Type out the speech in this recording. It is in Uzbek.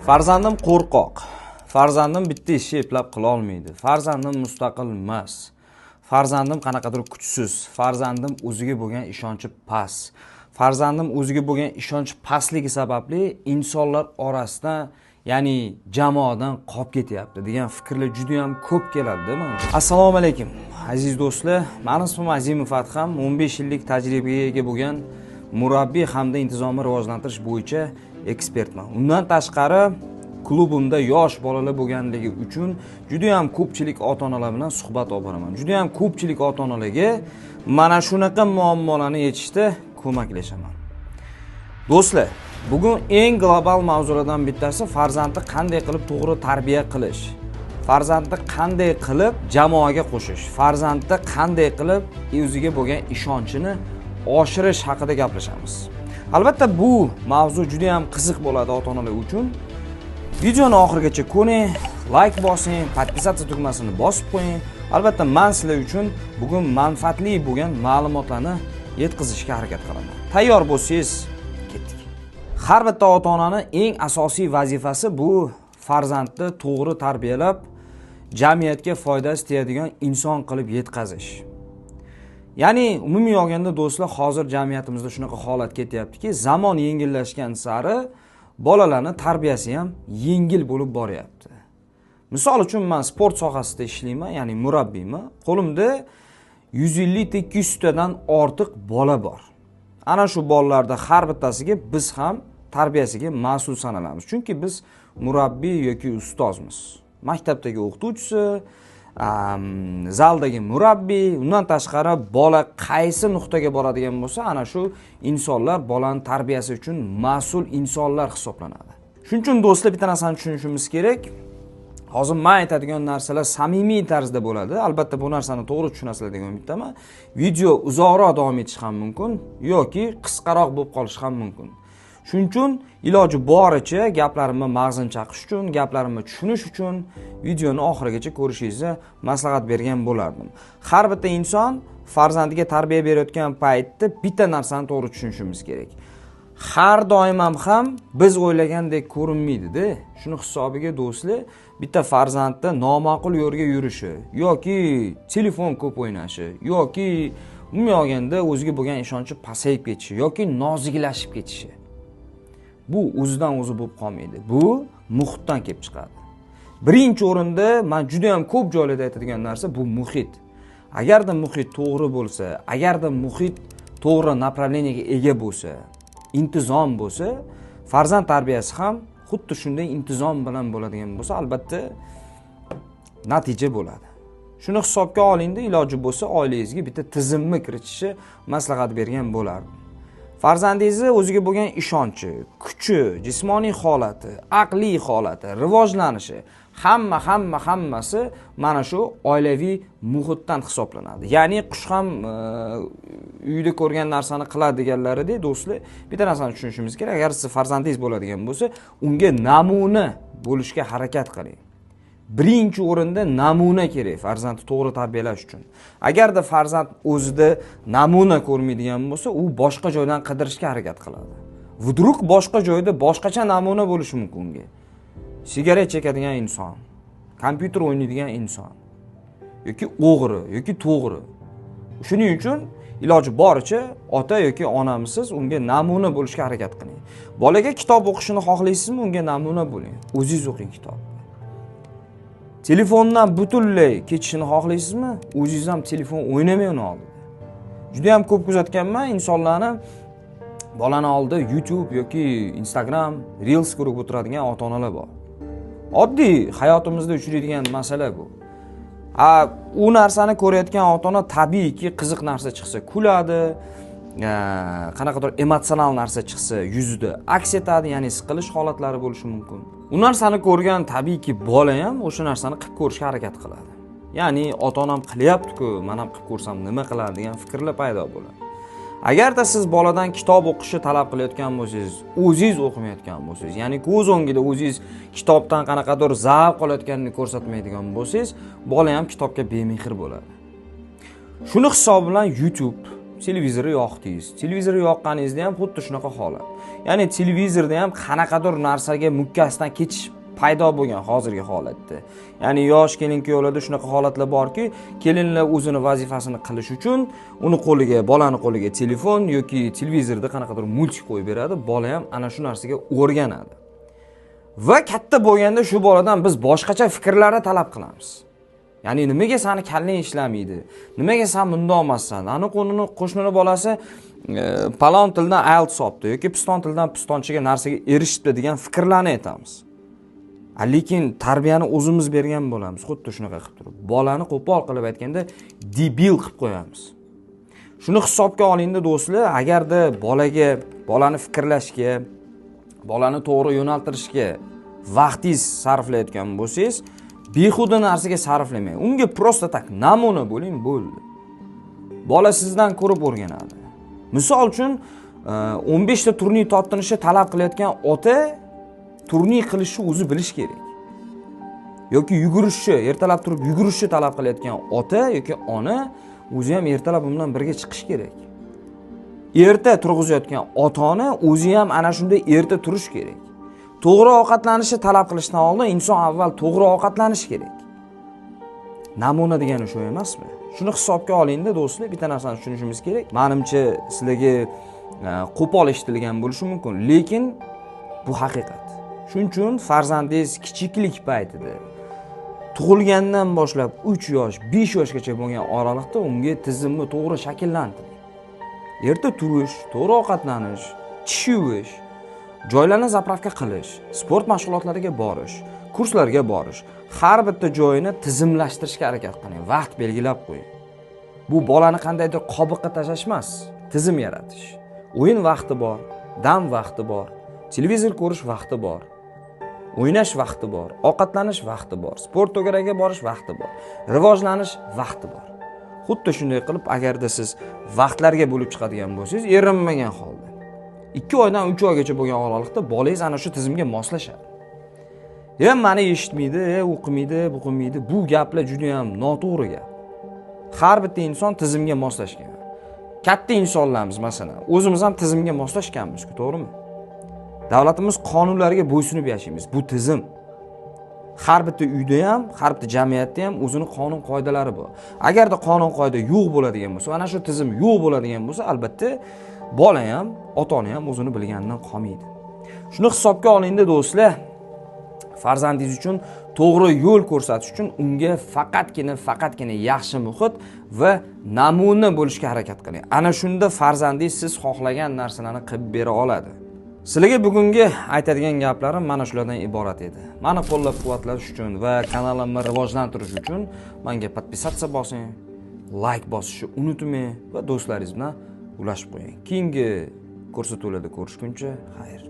Farzandim qo'rqoq. Farzandim bitta ishni eplab qila olmaydi. Farzandim mustaqil emas. Farzandim qanaqadir kuchsiz. Farzandim o'ziga bo'lgan ishonchi past. Farzandim o'ziga bo'lgan ishonchi pastligi sababli insonlar orasida, ya'ni jamoadan qolib ketyapti degan fikrlar juda ham ko'p keladi-da mana. Assalomu alaykum aziz do'stlar. Meni ismim Azimov Adham, 15 yillik tajribaga ega bo'lgan murabbiy hamda intizomni rivojlantirish bo'yicha ekspertman. Undan tashqari klubimda yosh bolalar bo'lganligi uchun juda ham ko'pchilik ota-onalar bilan suhbat olib boraman. Juda ham ko'pchilik ota-onalarga mana shunaqa muammolarni yechishda ko'maklashaman. Do'stlar, bugun eng global mavzulardan bittasi farzandni qanday qilib to'g'ri tarbiya qilish, farzandni qanday qilib jamoaga qo'shish, farzandni qanday qilib o'ziga bo'lgan ishonchini oshirish haqida gaplashamiz. Albatta bu mavzu juda ham qiziq bo'ladi ota-onalar uchun. Videoni oxirigacha ko'ring, like bosing, podpisatsiya tugmasini bosib qo'ying. Albatta men sizlar uchun bugun manfaatli bo'lgan ma'lumotlarni yetkazishga harakat qilaman. Tayyor bo'lsangiz, ketdik. Har bitta ota-onani eng asosiy vazifasi bu farzandni to'g'ri tarbiyalab, jamiyatga foydasi tegadigan inson qilib yetkazish. Ya'ni umumiy olganda do'stlar, hozir jamiyatimizda shunaqa holat ketyaptiki, zamon yengillashgan sari bolalarni tarbiyasi ham yengil bo'lib boryapti. Misol uchun men sport sohasida ishlayman, ya'ni murabbiyman. Qo'limda 150-200 tadan ortiq bola bor. Ana shu bolalarda har bittasiga biz ham tarbiyasiga mas'ul sanalamiz. Chunki biz murabbiy yoki ustozmiz. Maktabdagi o'qituvchisi, zaldagi murabbiy, undan tashqari bola qaysi nuqtaga boradigan bo'lsa, ana shu insonlar bolani tarbiyasi uchun mas'ul insonlar hisoblanadi. Shuning uchun do'stlar, bitta narsani tushunishimiz kerak. Hozir men aytadigan narsalar samimiy tarzda bo'ladi. Albatta bu narsani to'g'ri tushunasizlar degan umiddaman. Video uzoqroq davom etishi ham mumkin yoki qisqaroq bo'lib qolishi ham mumkin. Shuning uchun iloji boricha gaplarimni mag'zini chaqish uchun, gaplarimni tushunish uchun videoni oxirigacha ko'rishingizni maslahat bergan bo'lardim. Har bitta inson farzandiga tarbiya berayotgan paytda bitta narsani to'g'ri tushunishimiz kerak. Har doim ham biz o'ylagandek ko'rinmaydi-da. Shuni hisobiga do'stlar, bitta farzandni noma'qul yo'lga yurishi yoki telefon ko'p o'ynashi yoki umuman olganda o'ziga bo'lgan ishonchi pasayib ketishi yoki noziklashib ketishi, bu o'zidan o'zi bo'lib qolmaydi. Bu muhitdan kelib chiqadi. Birinchi o'rinda men juda ham ko'p joylarda aytadigan narsa bu muhit. Agarda muhit to'g'ri bo'lsa, agarda muhit to'g'ri направлениеga ega bo'lsa, intizom bo'lsa, farzand tarbiyasi ham xuddi shunday intizom bilan bo'ladigan bo'lsa, albatta natija bo'ladi. Shuni hisobga olingda, iloji bo'lsa oilangizga bitta tizimni kiritishni maslahat bergan bo'lardim. Farzandingizni o'ziga bo'lgan ishonchi, kuchi, jismoniy holati, aqliy holati, rivojlanishi, hammasi mana shu oilaviy muhitdan hisoblanadi. Ya'ni qush ham uyda ko'rgan narsani qiladi deganlaridek do'stlar, bitta narsani tushunishimiz kerak. Agar siz farzandingiz bo'ladigan bo'lsa, unga namuna bo'lishga harakat qiling. Birinchi o'rinda namuna kerak farzandni to'g'ri tarbiyalash uchun. Agarda farzand o'zida namuna ko'rmaydigan bo'lsa, u boshqa joydan qidirishga harakat qiladi. Vdruk boshqa joyda boshqacha namuna bo'lishi mumkin unga. Sigaret chekadigan inson, kompyuter o'ynaydigan inson yoki o'g'ri yoki to'g'ri. Shuning uchun iloji boricha ota yoki onamisiz unga namuna bo'lishga harakat qiling. Bolaga kitob o'qishini xohlaysizmi, unga namuna bo'ling. O'zingiz o'qing kitobni. Telefondan butunlay ketishini xohlaysizmi? O'zingiz ham telefon o'ynamang uni oldida. Juda ham ko'p kuzatganman insonlarni bolani oldida YouTube yoki Instagram Reels ko'rib o'tiradigan ota-onalar bor. Oddiy hayotimizda uchraydigan masala bu. U narsani ko'rayotgan ota-ona tabiiyki qiziq narsa chiqsa kuladi, qanaqadir emotsional narsa chiqsa yuzida aks etadi, ya'ni siqilish holatlari bo'lishi mumkin. U narsani ko'rgan tabiiyki bola ham o'sha narsani qilib ko'rishga harakat qiladi. Ya'ni ota-onam qilyapti-ku, men ham qilib ko'rsam nima qiladi degan fikrlar paydo bo'ladi. Agarda siz boladan kitob o'qishni talab qilayotgan bo'lsangiz, o'zingiz o'qimayotgan bo'lsangiz, ya'ni ko'z o'ngida o'zingiz kitobdan qanaqadir zavq olayotganini ko'rsatmaydigan bo'lsangiz, bola ham kitobga bemehr bo'ladi. Shuni hisobi bilan YouTube, Televizorni yoqdingiz. Televizorni yoqqaningizda ham xuddi shunaqa holat. Ya'ni televizorda ham qanaqadir narsaga mukkasidan ketish paydo bo'lgan hozirgi holatda. Ya'ni yosh kelin-kuyovlarda shunaqa holatlar borki, kelinlar o'zini vazifasini qilish uchun uni qo'liga, bolani qo'liga telefon yoki televizorda qanaqadir multik qo'yib beradi, bola ham ana shu narsaga o'rganadi. Va katta bo'lganda shu boladan biz boshqacha fikrlarni talab qilamiz. Ya'ni nimaga seni kallang ishlamaydi? Nimaga sen bundoq emassan? Ani qo'shnini bolasi palon tildan IELTS olibdi yoki piston tildan pistonchiga narsaga erishibdi degan fikrlarni aytamiz. Lekin tarbiyani o'zimiz bergan bo'lamiz, xuddi shunaqa qilib turib. Bolani qo'pol qilib aytganda debil qilib qo'yamiz. Shuni hisobga olingda do'stlar, agarda bolani fikrlashga, bolani to'g'ri yo'naltirishga vaqtingiz sarflayotgan bo'lsangiz, behuda narsaga sarflamang. Unga prosta tak namuna bo'ling, bo'ldi. Bola sizdan ko'rib o'rganadi. Misol uchun, 15 ta turnik tortinishni talab qilayotgan ota turnik qilishni o'zi bilish kerak. Yoki yugurishni, ertalab turib yugurishni talab qilayotgan ota yoki ona o'zi ham ertalab undan birga chiqish kerak. Erta turg'izayotgan ota-ona o'zi ham ana shunday erta turish kerak. To'g'ri ovqatlanishni talab qilishdan oldin inson avval to'g'ri ovqatlanishi kerak. Namuna degani shu emasmi? Shuni hisobga olingda do'stlar, bitta narsani tushunishimiz kerak. Menimcha sizlarga qo'pol eshitilgan bo'lishi mumkin, lekin bu haqiqat. Shuning uchun farzandingiz kichiklik paytida tug'ilgandan boshlab 3 yosh, 5 yoshgacha bo'lgan oraliqda unga tizimni to'g'ri shakllantiring. Erta turish, to'g'ri ovqatlanish, tish yuvish, joylarni zapravka qilish, sport mashg'ulotlariga borish, kurslarga borish, har bitta joyini tizimlashtirishga harakat qiling, vaqt belgilab qo'ying. Bu bolani qandaydir qobiqqa tashlash emas, tizim yaratish. O'yin vaqti bor, dam vaqti bor, televizor ko'rish vaqti bor, o'ynash vaqti bor, ovqatlanish vaqti bor, sport to'garagiga borish vaqti bor, rivojlanish vaqti bor. Xuddi shunday qilib, agarda siz vaqtlarga bo'lib chiqadigan bo'lsangiz, erinmagan holda 2 oydan 3 oygacha bo'lgan oraliqda bolangiz ana shu tizimga moslashadi. Mani eshitmaydi, o'qimaydi, bu qilmaydi. Bu gaplar juda ham noto'g'ri gap. Har bitta inson tizimga moslashgan. Katta insonlarimiz masalan, o'zimiz ham tizimga moslashganmiz-ku, to'g'rimi? Davlatimiz qonunlariga bo'ysunib yashaymiz. Bu tizim. Har bitta uyda ham, har bitta jamiyatda ham o'zini qonun qoidalari bor. Agarda qonun qoida yo'q bo'ladigan bo'lsa, ana shu tizim yo'q bo'ladigan bo'lsa, albatta bola ham, ota-ona ham o'zini bilganidan qolmaydi. Shuni hisobga olingda do'stlar. Farzandingiz uchun to'g'ri yo'l ko'rsatish uchun unga faqatgina yaxshi muhit va namuna bo'lishga harakat qiling. Ana shunda farzandingiz siz xohlagan narsalarni qilib bera oladi. Sizlarga bugungi aytadigan gaplarim mana shulardan iborat edi. Meni qo'llab-quvvatlash uchun va kanalimni rivojlantirish uchun menga podpisatsiya bosing, like bosishni unutmang va do'stlaringiz bilan ulashib qo'ying. Keyingi ko'rsatuvlarda ko'rishguncha xayr.